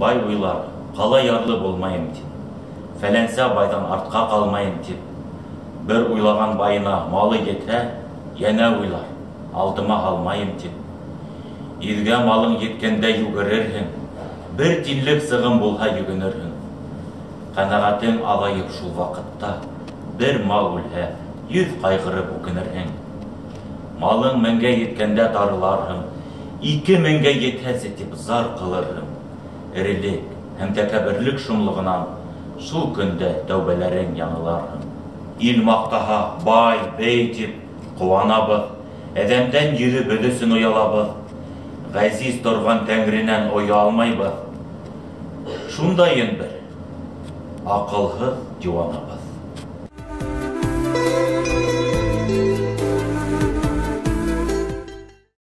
Бай уйлар, ҡалай ярлы булмайым тип, фәләнсә байҙан артҡа ҡалмайым тип. Бер уйлаған байына малы етһә, йәнә уйлар, алдыма һалмайым тип. Йөҙгә малың еткәндә йүгерерһең, бер тинлек сығым булһа йөгөнөрһөң. Ҡәнәғәтең аҙайып шул ваҡытта, бер мал үлһә, йөҙ ҡайғырып үкенерһең. Малың меңгә еткәндә тарыларһың, 2000-гә етһәсе тип зар ҡылырһың. Эрелек һәм тәкәбберлек шомлоғонан шул көндә тәүбәләрең яңыларһың. Ил маҡтаһа, бай, бей тип ҡыуанабыҙ, әҙәмдән йөҙөбөҙ өсөн оялабыҙ. Ғәзиз торған тәңренән оялмайбыҙ. Шундайын бер аҡылһыҙ диуанабыҙ.